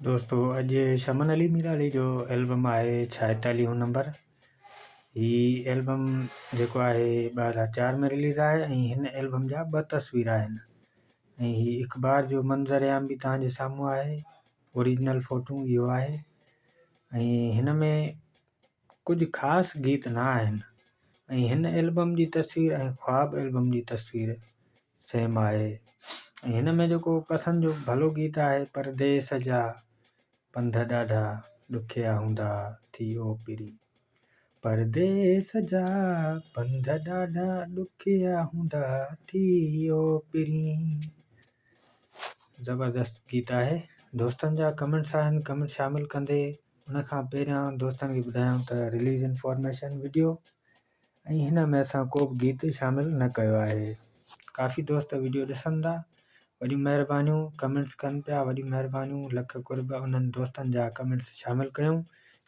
دوستو اڄ شمن علي ميرالي جو البم آهي ڇائيتاليهون نمبر. هي البم جيڪو آهي 2004 ۾ رليز آهي ۽ هن البم جا ٻه تصوير آهن ۽ هي اخبار جو منظر عام به توهان جي سامهون آهي، اوريجنل فوٽو اهو آهي ۽ هن ۾ ڪجهه خاص گيت نه آهن ۽ هن البم جي تصوير ۽ خواب البم جي تصوير سيم آهي ۽ هن ۾ جيڪو پسند جو ڀلو گيت آهي پرديس جا پنڌ ڏاڍا ڏکيا هوندا ٿي او پرين پرديس جا پنڌ ڏاڍا ڏکيا هوندا ٿي او پرين زبردست گيت آهي دوستن جا ڪمينٽس آهن ڪمينٽس شامل ڪندي ان کان پهريان دوستن کي ٻڌايان ته رليز انفارميشن وڊيو ۽ هن ۾ اسان ڪو به گيت شامل نه ڪيو آهي ڪافي دوست وڊيو ڏسن ٿا وڏيون مهربانيون ڪمينٽس ڪن پيا وڏيون مهربانيون لک قرب انهن دوستن جا ڪمينٽس شامل ڪيون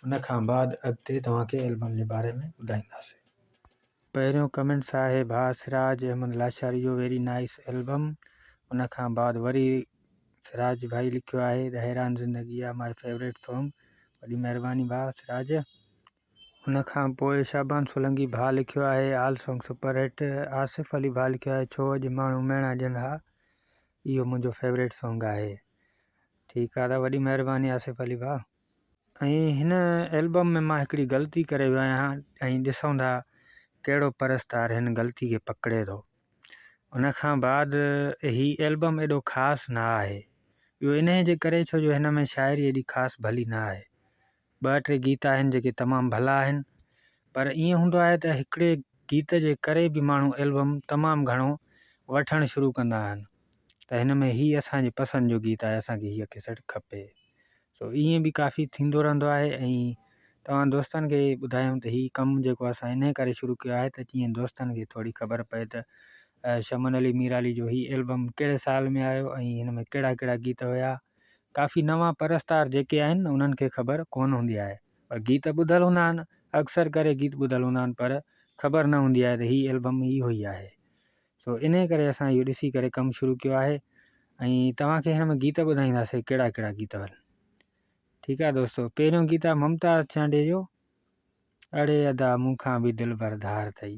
ان کان بعد اڳتي توهان کي البم جي باري ۾ ٻڌائينداسين. پهريون ڪمينٽس آهي ڀاء سراج احمد لاشاري جو ويري نائيس البم ان کان بعد وري سراج ڀائي لکيو آهي ته حيران زندگي آ مائي فيوريٽ سونگ وڏي مهرباني ڀاء سراج. ان کان پوء شعبان سولنگي ڀاء لکيو آهي all song super hit Asif Ali ڀاء لکيو آهي ڇو اڄ ماڻهو ميڻا ڏين ها اهو منهنجو فيوريٽ سونگ آهي ٺيڪ آ ته وڏي مهرباني آصف علي ڀاء. ۽ هن البم ۾ مان هڪڙي غلطي ڪري ويو آهيان ۽ ڏسون ٿا ڪهڙو پرستار هن غلطي کي پڪڙي ٿو. ان کان بعد هي البم ايڏو خاص نه آهي. اهو انهيء جي ڪري ڇو جو هن ۾ شاعري ايڏي خاص ڀلي نه آهي. ٻه ٽي گيت آهن جيڪي تمام ڀلا آهن پر ائين هوندو آهي ته هڪڙي گيت جي ڪري به ماڻهو البم تمام گهڻو وٺڻ شروع ڪندا آهن ته هن ۾ هي اسان جي پسند جو گيت آهي اسان کي هيء ڪيسٽ کپي. سو ائين به ڪافي ٿيندو رهندو آهي ۽ توهان دوستن کي ٻڌايم ته هي ڪم جيڪو اسان انهي ڪري شروع ڪيو آهي ته جيئن دوستن کي ٿوري خبر پئي ته شمن علي ميرالي جو هي البم ڪهڙي سال ۾ آيو ۽ هن ۾ ڪهڙا ڪهڙا گيت هيا. ڪافي نوان پرستار جيڪي آهن انهن کي خبر ڪونه هوندي آهي پر گيت ٻڌل هوندا آهن اڪثر ڪري گيت ٻڌل هوندا آهن پر خبر نه هوندي آهي ته هي البم اهو ئي آهي. سو انهيء ڪري اسان اهو ڏسي ڪري ڪم شروع ڪيو آهي ۽ توهان کي هن ۾ گيت ٻڌائينداسين ڪهڙا ڪهڙا گيت آهن. ٺيڪ آهي دوستو پهريون گيت آهي ممتاز چانڊيي جو اڙي ادا مون کان به دلبر ڌار اٿئي.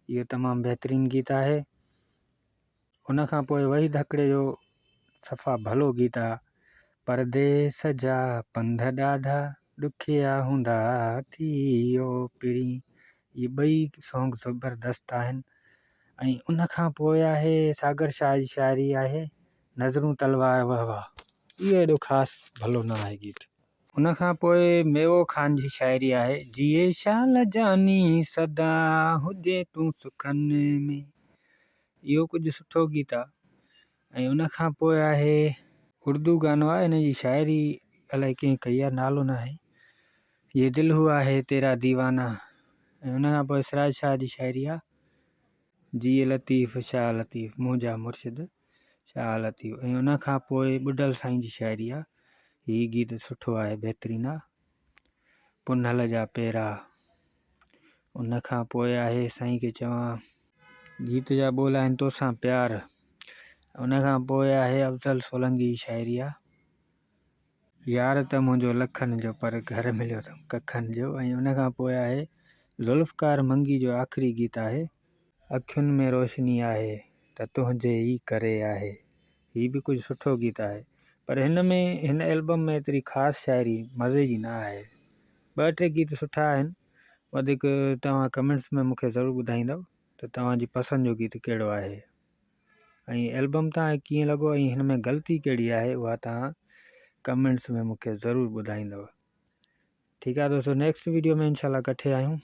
اهو تمام بهترين گيت آهي. ان کان پوء وحيد هڪڙي جو صفا ڀلو گيت آ پرديس جا پنڌ ڏاڍا ڏکيا هوندا ٿي او پرين. اهي ٻئي سانگ زبردست آهن ۽ ان کان پوء آهي ساگر شاهه جي شاعري آهي نظرون تلوار وه واه اهو ايڏو خاص ڀلو نه آهي گيت. ان کان پوء ميوو خان جي شاعري آهي جيئي شال جاني سدا هجين تون سکن ۾. اهو ڪجهه سٺو گيت آ ۽ ان کان پوء آهي. اردو گانو آهي ان جي شاعري الائي ڪنهن ڪئي آهي نالو ناهي يي دل هئا هي تيرا ديوانا ۽ ان کان پوء سراج شاهه جي شاعري آ جيئي لطيف شاهه لطيف منهنجا مرشد شاهه لطيف ۽ ان کان پوء ٻڍل سائين جي شاعري آ هي گيت سٺو آهي بهترين آ پنهل جا پيرا ان کان پوء آهي سائين کي چوان. گيت جا ٻول آهن توسان پيار. ان کان پوء آهي افضل سولنگي جي شاعري آ. يار ته منهنجو لکن جو پر گهر مليو اٿم ڪکن جو ۽ ان کان پوء آهي ذوالفقار منگي جو آخري گيت آهي. اکين ۾ روشني آهي ته تنهنجي ئي ڪري آهي. هي به ڪجهه سٺو گيت آهي پر هن ۾ هن البم ۾ ايتري خاص شاعري مزي جي نه آهي. ٻه ٽي گيت سٺا آهن. وڌيڪ توهان ڪمينٽس ۾ مونکي ضرور ٻڌائيندؤ ته توهان جي پسند جو گيت ڪهڙو آهي ۽ البم توهان کي ڪيئن لڳو ۽ هن ۾ غلطي ڪهڙي آهي اها توهان ڪمينٽس ۾ مونکي ضرور ٻڌائيندؤ. ٺيڪ آهي دوستو نيڪسٽ ويڊيو ۾ انشاء الله ڪٺي آهيون.